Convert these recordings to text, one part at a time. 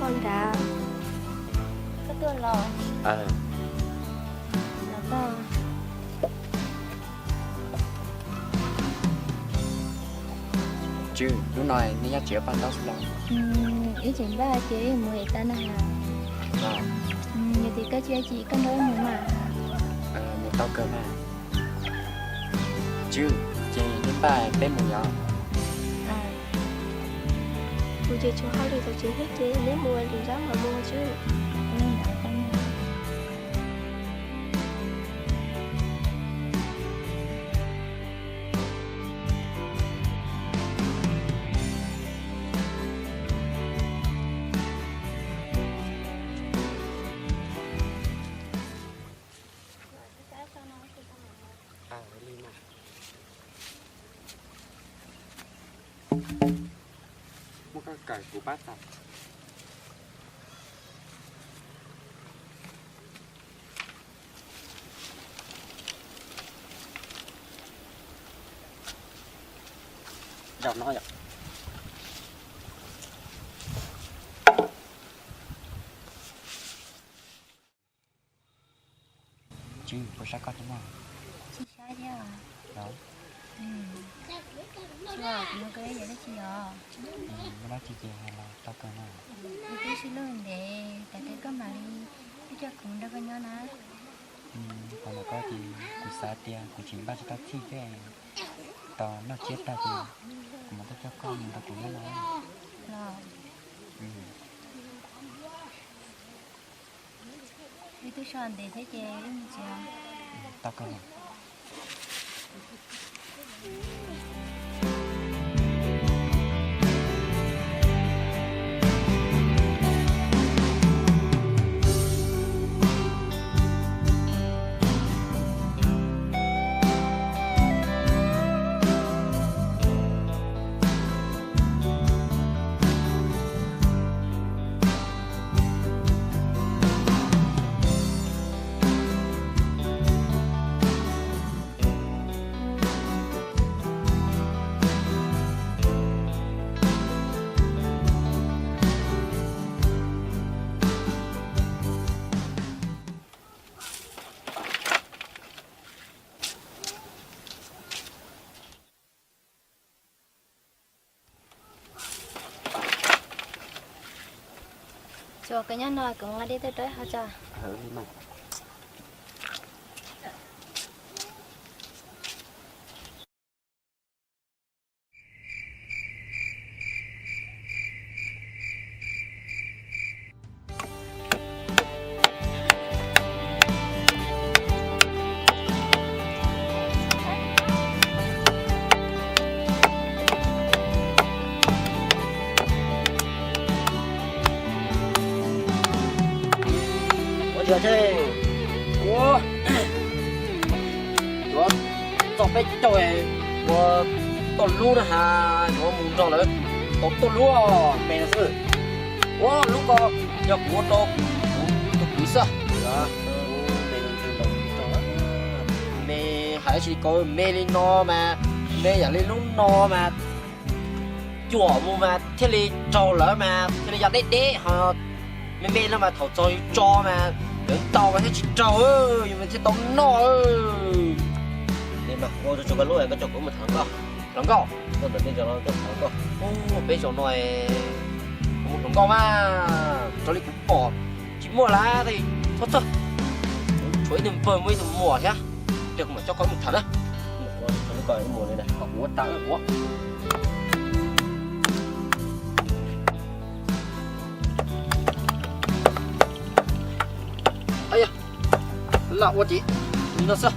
Nrad, koj tuaj los? Los tau. Tswv, hnub no nej nyob tsev paj ntaub xwb los? Ib tseem npaj ces ib mus es tau na has. Yog tias koj tsis ua cas koj nrog wb mus mas. Mus tau kawg mas. Tswv, ces nej npaj peb mus yom? Kuv ces tshuav hauj lwm tom tsev thiab ces neb mus lwm zaj mam mus Tswv. Muab koj kawm kuv pab tag. Zaum no yom. Tswv, puas saib koj thiab na? Tsis saib thiab. Los, kuv nug koj ib yam dab tsi os? Muaj dab tsi ces hais los tau kawg na. Kuv twb sib hlub ntev tas twb koj mam li twb coj kuv nrog koj nyob na. Qhov ntawd koj ces kuv xav tias kuv tseem npaj tsis tau txhij thiab, tos noj tsiab tag ces kuv mam tuaj coj koj mus nrog kuv nyob no. Los, wb twb so ntev thiab ces wb mus tsev. Tau kawg. Tsuas koj nyob no kuv nqa dej tuaj rau hauv tso. Ua cas thiaj ua yuav txog peb caug ua toj lub na has, yuav mus nrog lawv tau tuaj lub me no xwb. Ua lub ko yog kuv ua rau kuv tus kwv xwb. Me hais tsis kawg me li no mas, me yam li lub no mas cuam mus mas thiaj li raug lawv mas thiaj li yog deb deb ho. Me me no mas thaum txog yus tso mas lawv ntaus mas thiaj tsis raug, yus mas thiaj tau noj. Ua tsuag tsuag koj lub, koj coj kuv mus tham hluas nkauj. Hluas nkauj, koj ntawm tej zaum no coj tham hluas nkauj. Peb zaum no mus hluas nkauj mas, raws li kuv pom tsis muaj lawm, txhob txhawj. Tshuav ib tug npawg muaj ib tug muam thiab, ces kuv mam coj koj mus tham na. Ua ib mus li na, kom kuv ua tag ua. Lam ua ces li no xwb.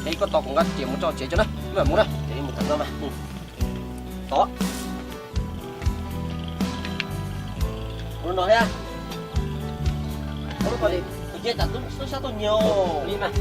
Ces koj tos kuv nqa riam mus tso tsev tso na, mam mus na, ces mus tham no mas. Tod, ua no thiab. Ua no li, kuv cia tam tub sab tuaj nyiag li mas.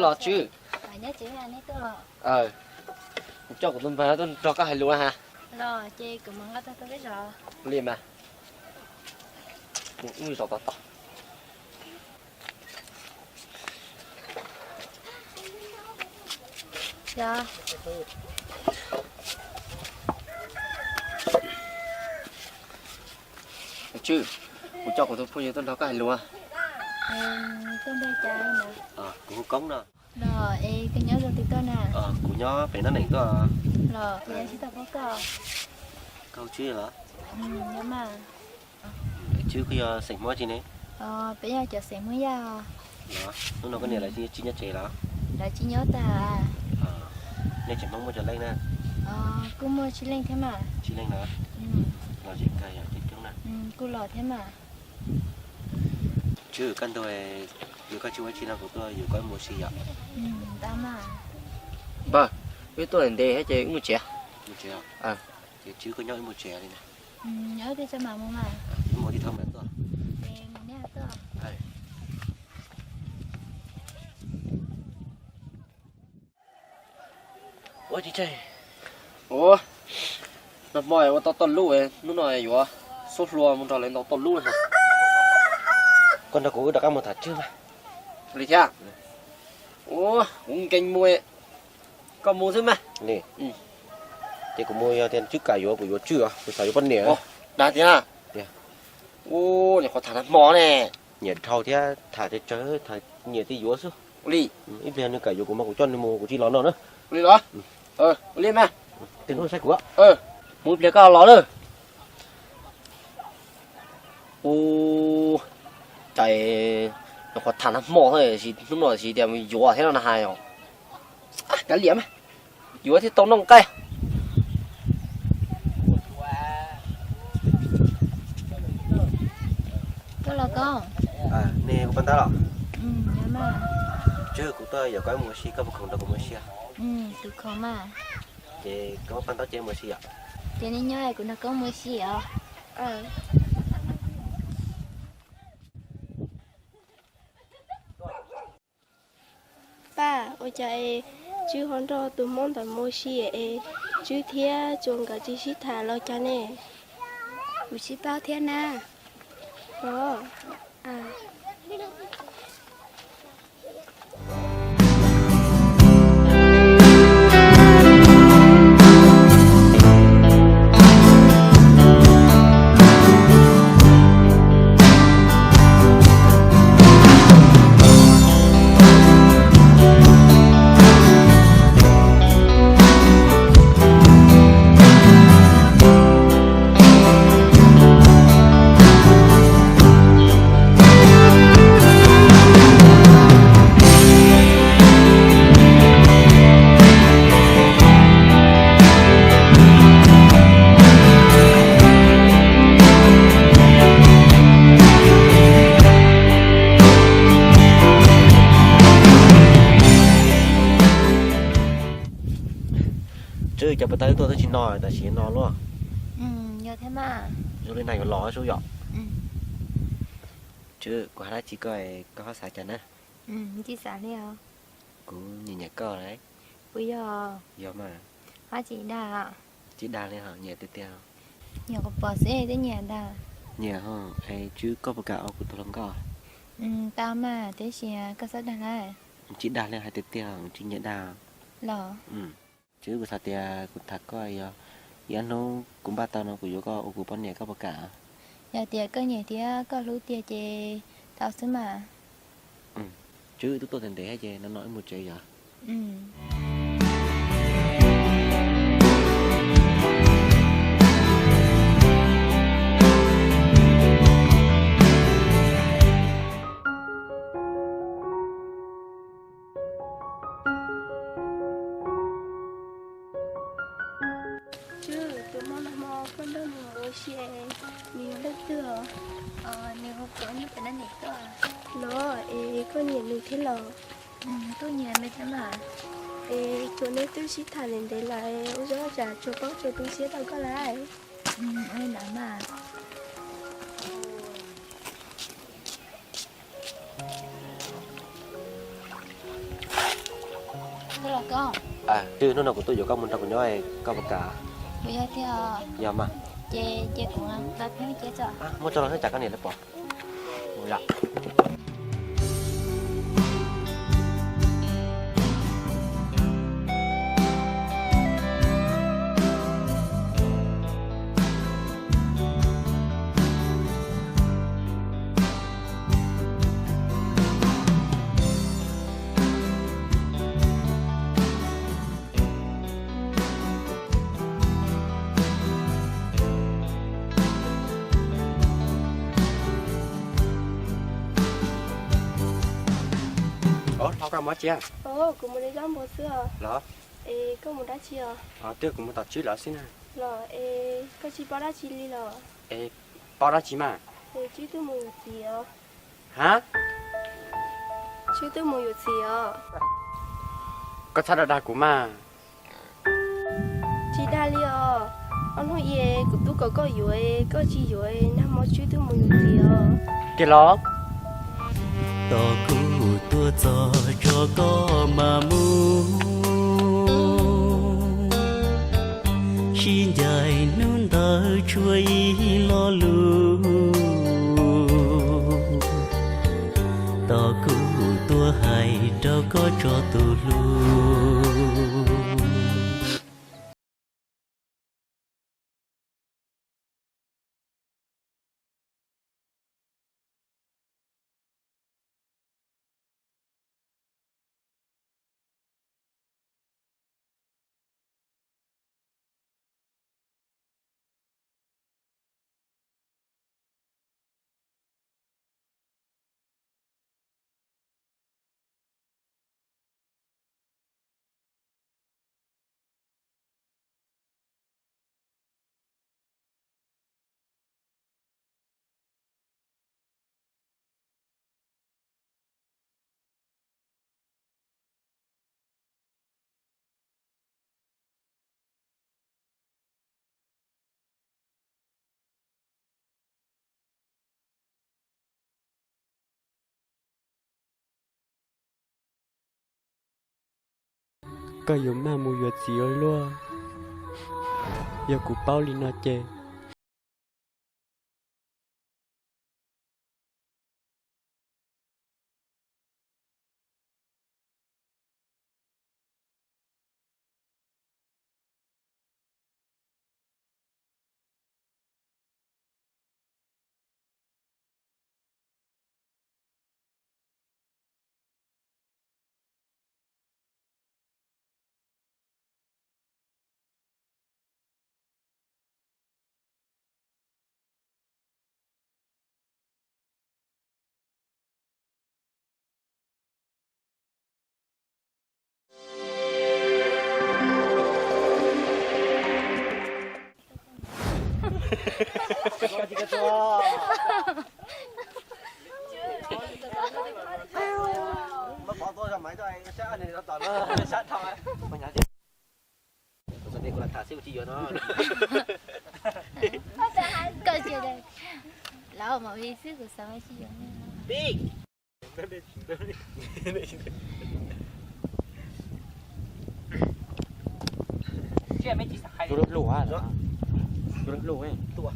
Los Tswb, kuv coj kuv tus npawg tuaj nrog koj hais lus na ha. Li mas, wb zaum tom toj. Tswb, kuv coj kuv tus phooj ywg tuaj nrog koj hais lus. Kuv hu Koob no. Kuv nyob pem Nab Neem tuaj. Koj hu Tswb los? Tswb, koj yog xeem Hmoob tsi ne? Peb yog cov xeem Hmoob Yaj. Hnub no koj niam lawv tsis nyob tsev los? Lawv tsis nyob tag. Nej tsev Hmoob muaj cov leej na? Kuj muaj tsib leej thiab mas. Tsib leej na? Los zem kawg yom, coob coob na. Kuj los thiab mas. Tswb, kaj ntug yog koj tsis ua tsi no kuv tuaj yuav koj mus ua si yom. Npawg, wb tuaj ntev thiab ces wb mus tsev. Mus tsev os? Ces Tswb, koj nyob wb mus tsev li na. Wb mus tib thaum mas tuaj. Ua tsis tseg. Ua, nag hmo ua tau toj lub, hnub no yuav xub hlua mus nrog lawv ntaus toj lub na. Koj nrog kuv wb rov qab mus tham Tswb mas. Li thiab. Ua, kuv nkees mus, koj mus xwb mas. Li, ces kuv mus, yog tias Tswb kam yuav kuv yuav Tswb os, kuv xav yuav poj niam. Dag tiag. Tiag. Ua, nyuam qhuav tham nag hmo ne. Nyiam dhau thiab tham tsawg tsawg, tham nyiam tias yuav xwb. Ua li. Ib pliag nws kam yuav kuv mas kuv coj nws mus, kuv tsis los no na. Ua li los? Ua li mas. Tig hnub saib kuv. Mus ib pliag koj los lawm. Ua, cas nyuam qhuav tham nag hmo xwb, hnub no tsis tias mus yuav thiab no na hais os. Kav liam mas, yuav thiaj tau noj nqaij. Koj los Koob? Nej ua paj ntaub los? Tswb, kuv tuaj yuav koj mus ua si, koj puas khoom nrog kuv mus ua si? Tus khoom mas. Ces koj muab paj ntaub ceb mus ua si yom. Ces nej nyob kuv nrog koj mus ua si os. Paj, ua cas es Tswb ho nrog tus Hmoob ntawd mus ua si es Tswb thiab Tsuas nkawd tsis sib tham los cas ne? Kuv tsis paub thiab na. Tswb, cas puas tau wb tuaj twb tsis no, tam sim no luaj. Yog thiab mas. Zoo li nag yuav los sub yom. Tswb, kuv hais dab tsi koj, koj ho xav cas na? Tsis xav li os. Kuv nyiam nyiam koj lawm. Puas yog? Yog mas. Ho tsis dag. Tsis dag li hos, nyiam tiag tiag. Nyuam qhuav pom xwb twb nyiam ntag. Nyiam hos, es Tswb koj puas kam ua kuv tus hluas nkauj? Tau mas, tiam sis koj txhob dag lawm. Tsis dag li, hais tiag tiag, tsis nyiam dag. Los? Tswb, kuv xav tias kuv tham koj, yog ib ob hnub kuv npaj tau no kuv yuav koj ua kuv poj niam, koj puas kam? Yog tias koj nyiam thiab koj hlub tiag ces tau xwb mas. Tswb, wb twb tuaj ntev ntev thiab ces no no wb mus tsev yom. Tswb, tus hmo no hmo koj nrog nws mus ua si, nws yog leej twg os? Nws hu Koob, nyob pem Nab Neem tuaj. Los es koj nyiam nws thiab los? Kuj nyiam nws thiab mas. Es Tsuas, nej twb sib tham ntev ntev lawm, ua zoo tsam Tsuas paub, Tsuas tu siab tau koj lawm. Ua li ntawd mas. Twb hnub no kuv tuaj yuav koj mus nrog kuv nyob, koj puas kam? Yog mas. Muab tso los xwb, cas koj niam lawv pom. Ov, hlob, koj mus dab tsi? Kuv mus de zaub npua xwb os. Los? Es koj mus dab tsi os? Twb kuv mus tom Tswb lawv xwb na. Los es koj tsis paub dab tsi li los? Es paub dab tsi mas? Es Tswb twb mus yuav txiv os. Ha? Tswb twb mus yuav txiv os. Koj txhob dag dag kuv mas. Tsis dag li os. Ob hnub i kuv tub kom koj yuav, koj tsis yuav, nag hmo Tswb twb mus yuav txiv os. Tiag los? Tos kuv tuaj txog tso koj mam mus, sib ncaim hnub ntawd tshuav ib lo lus, tos kuv tuaj hais rau koj tso tus hlub. Koj yuav maj mus yuav txiv ua luaj, yog kuv paub li no ces. Koj, lawv mam li xwb, kuv xav mas tsis yuav. Tus hlub hlub, tus hlub hlub.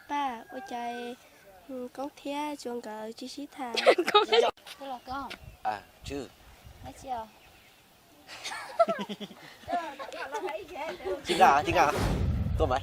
Paj, ua cas Koob thiab Tsuas nkawd tsis sib tham? Tsis nqa, tsis nqa, tuaj mas.